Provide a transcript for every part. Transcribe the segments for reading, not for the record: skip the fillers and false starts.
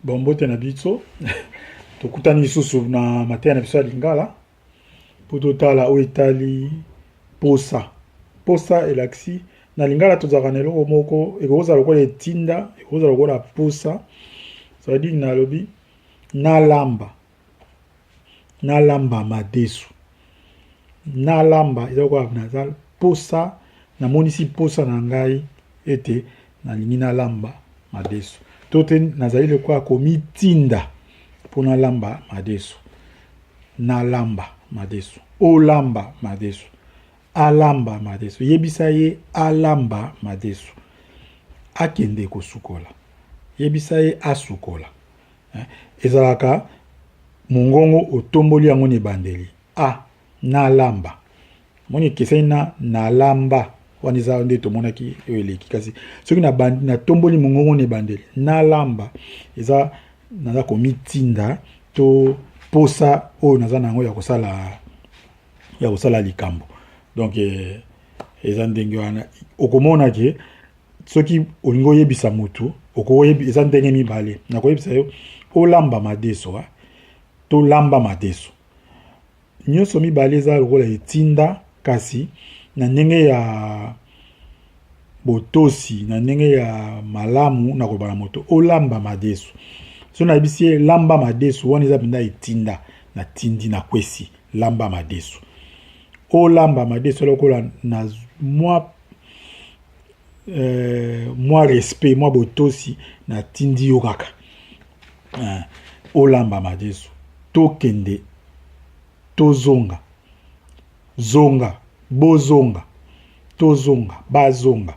Bon, mbote na biso, tokutani lisusu na mateya na biso ya lingala mpo totala oyo etali posa. Posa elakisi na lingala tozalaka na eloko moko ekokozala lokola etinda, ekokozala lokola posa. Ça veut dire nalobi nalamba, nalamba madesu, nalamba eza lokola naza posa, namonisi posa na ngai ete nalingi nalamba madesu, to te nazali lokola komitinda mpo nalamba madesu. Nalamba madesu, olamba madesu, alamba madesu, yebisa ye alamba madesu, akende kosukola, yebisa ye asukola. Ezalaka mongongo otomboli yango na ebandeli a nalamba, moni ekeseni na nalamba, wana eza nde tomonaki oyo eleki. Kasi soki natomboli mongongo na ebandeli nalamba, eza naza komitinda to posa oyo naza na yango ya kosala likambo. Donc eza ndenge wana. Okomona ke soki olingi oyebisa motu, eza ndenge mibale. Nakoyebisa yo olamba madeso to lamba madeso, nyonso mibale eza lokola etinda, kasi na ndenge ya botosi, na ndenge ya malamu, nakoloba na moto olamba madesu. So nayebisi ye lamba madesu, wana eza mpenza etinda, natindi, nakwesi lamba madesu. Olamba madesu lokola na mwa respect, mwa botosi, natindi yo kaka olamba madesu. Tokende, tozonga, zonga, bozonga, tozonga, bazonga.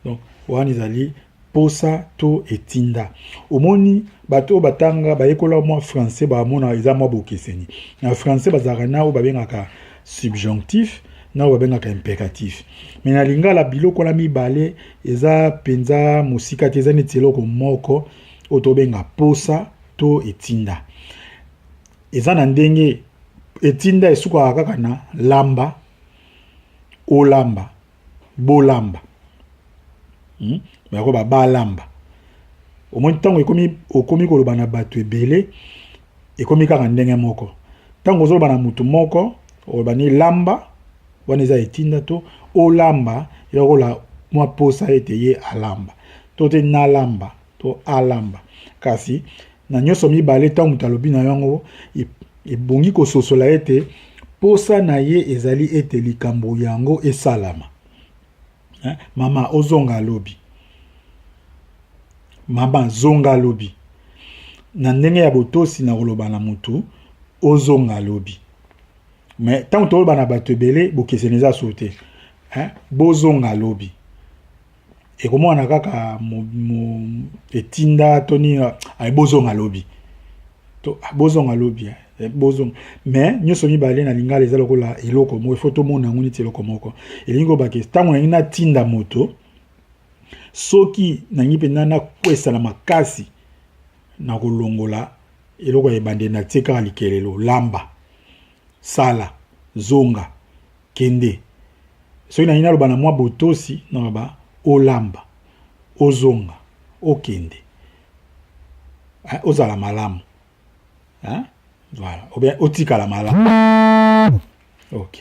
Donc wana ezali posa to etinda. Omoni bato oyo batanga, bayekola mwa français, bamona eza mwa bokeseni. Na français bazalaka na oyo babengaka subjonctif, na oyo babengaka impératif, mais na lingala biloko wana mibale eza mpenza mosika te, eza neti eloko moko oyo tobenga posa to etinda. Eza na ndenge etinda esukaka kaka na lamba, olamba, bolamba, Bakoba balamba. Omoni ntango ekomi, okomi koloba na bato ebele, ekomi kaka ndenge moko. Ntango ozoloba na motu moko, oloba ni lamba, wana eza etinda, to olamba lokola mwa posa ete ye alamba, to te nalamba to alamba. Kasi na nyonso mibale, ntango moto alobi na yango, ebongi kososola ete posa na ye ezali ete likambo yango esalama. Mama, ozonga alobi, mama, zonga alobi. Na ndenge ya botosi na koloba na motu ozonga alobi. Mais ntango toloba na bato ebele, bokeseni eza so te. Bozonga alobi, ekomona kaka etinda to nini, bozonga lobi to bozonga lobi, bozonga. Mais nyonso mibale na lingala eza lokola eloko moko, ifo tomona yango neti eloko moko. Elingi kobake ntango nalingi natinda moto, soki nalingi mpenza nakwesa na makasi na kolongola eloko ya ebandeli, natie kaka likelelo lamba, sala, zonga, kende. Soki nalingi naloba na mwa botosi, naloba olamba, ozonga, okende, ozala malamu, voilà, ou bien otikala malamu. Ok.